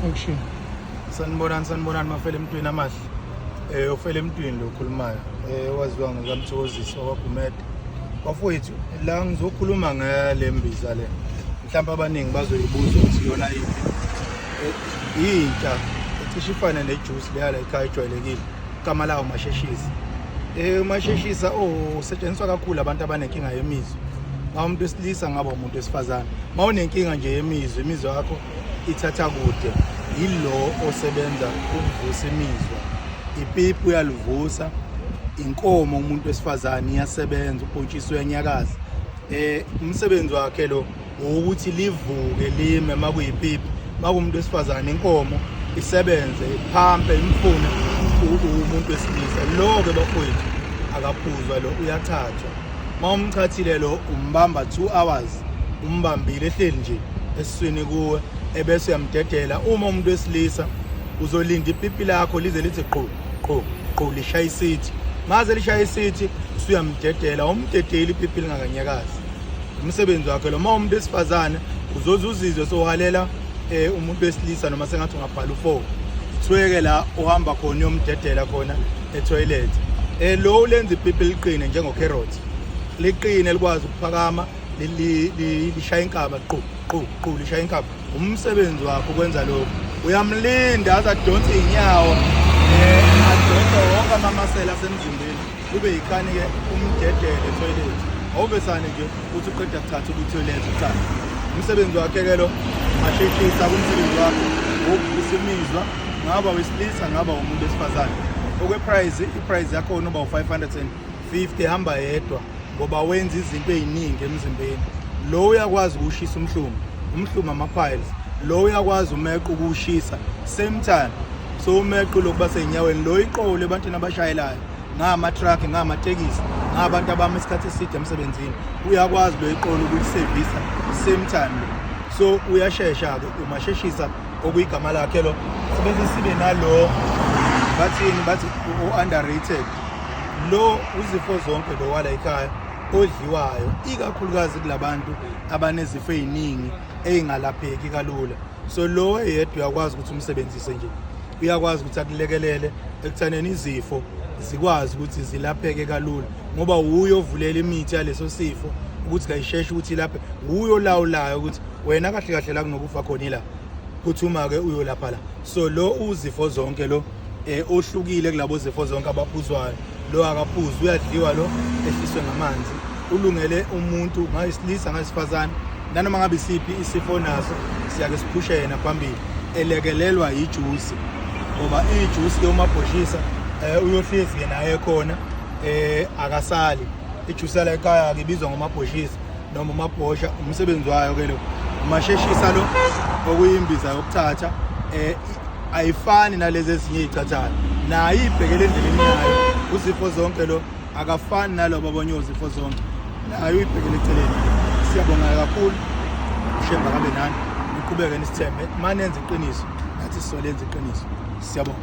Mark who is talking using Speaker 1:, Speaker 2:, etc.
Speaker 1: Action.
Speaker 2: Sanibonani, sanibonani mafele emntwini amahle. Ufele emntwini lo okhulumayo. Waziwa ngokaMthokozisi wakwaGumede. Bafowethu, la ngizokhuluma ngale mbiza le. Mhlawumbe abaningi bazoyibuza ukuthi yona iphi. Intsha ecishe ifane nejuice leya la ekhaya ejwayelekile. Igama lawo masheshisa. Umasheshisa usetshenziswa kakhulu abantu abanenkinga yemizwa. Ngabe umuntu wesilisa, ngaba umuntu wesifazane. Mawunenkinga nje yemizwa, imizwa yakho ithatha kude, yilo osebenza ukuvusa imizwa. Ipipi uyalivusa, inkomo umuntu wesifazane iyasebenza, ubhontshisi uyanyakaza. Umsebenzi wakhe lo ukuthi livuke lime makuyipipi, makumuntu wesifazane inkomo isebenze iphampe imfune umuntu wesilisa. Lo ke bafowethu akaphuzwa lo, uyachathwa. Mawumchathile lo umbamba 2 hours, umbambile ehleli nje esiswini kuwe, ebese uyamdedela. Uma umuntu wesilisa uzolinda ipipi lakho lize lithi qhu qhu qhu, lishaya isithi. Maze lishaya isithi usuyamdedela, umdedeli ipipi lingakanyakazi. Umsebenzi wakhe lo. Uma umuntu wesifazane uzoze uzizwe sohalela umuntu wesilisa noma sengathi ungabhala u4, ithweke la uhamba khona uyomdedela khona etoilet. Lo ulenza ipipi liqine njengo carrot, liqine likwazi ukuphakama, lishaya inkaba qhu qhu qhu, lishaya inkaba. Umsebenzi wakhe ukwenza lokho. Uyamlinda aze adonse inyawo, adonse wonke amamasela asemzimbeni, kube yikhani-ke umdedele etoilet. Awuvesane nje uthi uqeda kuthatha uku-toilet cha. Umsebenzi wakhe-ke lo masheshisa, kumsebenzi wakhe wokuvusa imizwa, ngaba wesilisa ngaba umuntu wesifazane. Okwe-price, i-price yakhona uba u-550, hamba yedwa ngoba wenza izinto ey'ningi emzimbeni. Lo uyakwazi ukuwushisa umhlume, umhlume ama-piles. Lo uyakwazi umeqo ukuwushisa same time. So umeqo lokuba sey'nyaweni, lo iqolo ebantwini abashayelayo, ngama-truck, ngamatekisi, ngabantu abama isikhathi eside emsebenzini, uyakwazi lo iqolo ukulisevisa same time lo. So uyashesha-ke umasheshisa okuyigama lakhe lo. Sebese sibe nalo bathini, bathi u-underrated lo, uzifo zonke lo wala ekhaya odliwayo, ikakhulukazi kulabantu abanezifo ey'ningi ey'ngalapheki kalula. So lo eyedwa uyakwazi ukuthi umsebenzise nje, uyakwazi ukuthi akulekelele ekuthaneni izifo zikwazi ukuthi zilapheke kalula, ngoba wuye ovulela imithi yaleso sifo ukuthi kayisheshe ukuthi ilaphe. Wuye olawulayo ukuthi wena kahle kahle la kunokufa khona ila, phuthuma-ke uyolapha la. So lo uzifo zonke lo, ohlukile kulabo zifo zonke abaphuzwayo. Lo akaphuzi, uyadliwa lo, ehliswe ngamanzi. Ulungele umuntu ngayisilisa ngayisifazane, nanoma ngabe isiphi isifo naso siyake siphushe yena phambili, elekelelwa yijusi, ngoba ijusi ke umabhoshisa uyohlezi ke naye khona, akasali. Ijusi yala ekhaya ke ibizwa ngomabhoshisa noma umabhosha. Umsebenzi wayo ke lo umasheshisa lo, okuyimbiza yokuthatha, ayifani nalezi ezinye iy'cathayo, nayo ibhekele endleleni yayo. Uzifo zonke lo akafani nalobo abanye ozifo zonke, nayo uyibhekele eceleni. Siyabonga kakhulu, uShemba kabe nani, niqhubeke nisithembe, manenze iqiniso, nathi sizolenza iqiniso. Siyabonga.